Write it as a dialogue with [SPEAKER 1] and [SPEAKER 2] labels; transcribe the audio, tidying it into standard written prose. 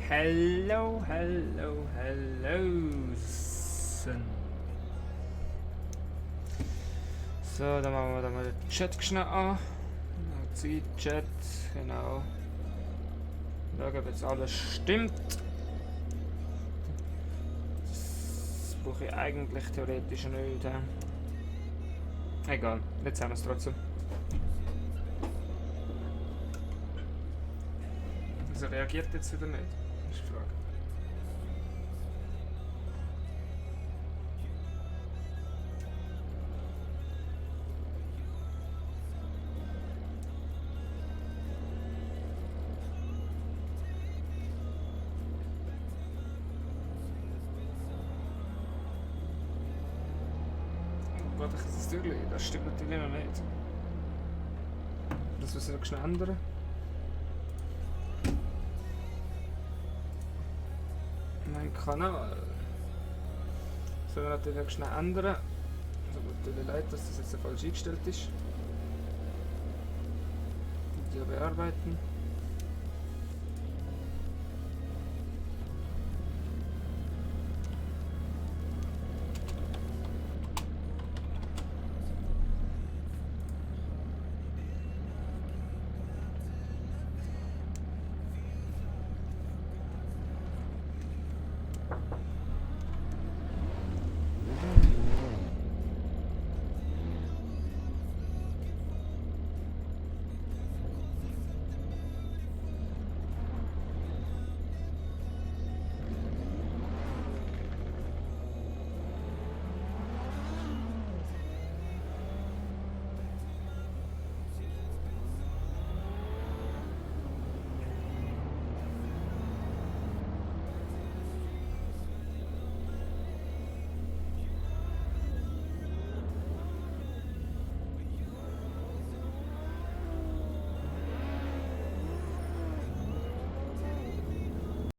[SPEAKER 1] Hello. So, dann machen wir da mal den Chat schnell an. Chat, genau. Schauen, ob jetzt alles stimmt. Das brauche ich eigentlich theoretisch nicht. Egal, jetzt haben wir es trotzdem. Wieso reagiert jetzt wieder nicht? Das ist die Frage. Warte, das Türchen, das stimmt natürlich noch nicht. Das müssen wir schnell ändern. Mein Kanal. Das sollen wir natürlich schnell ändern. Also gut, tut mir leid, dass das jetzt falsch eingestellt ist. Video bearbeiten.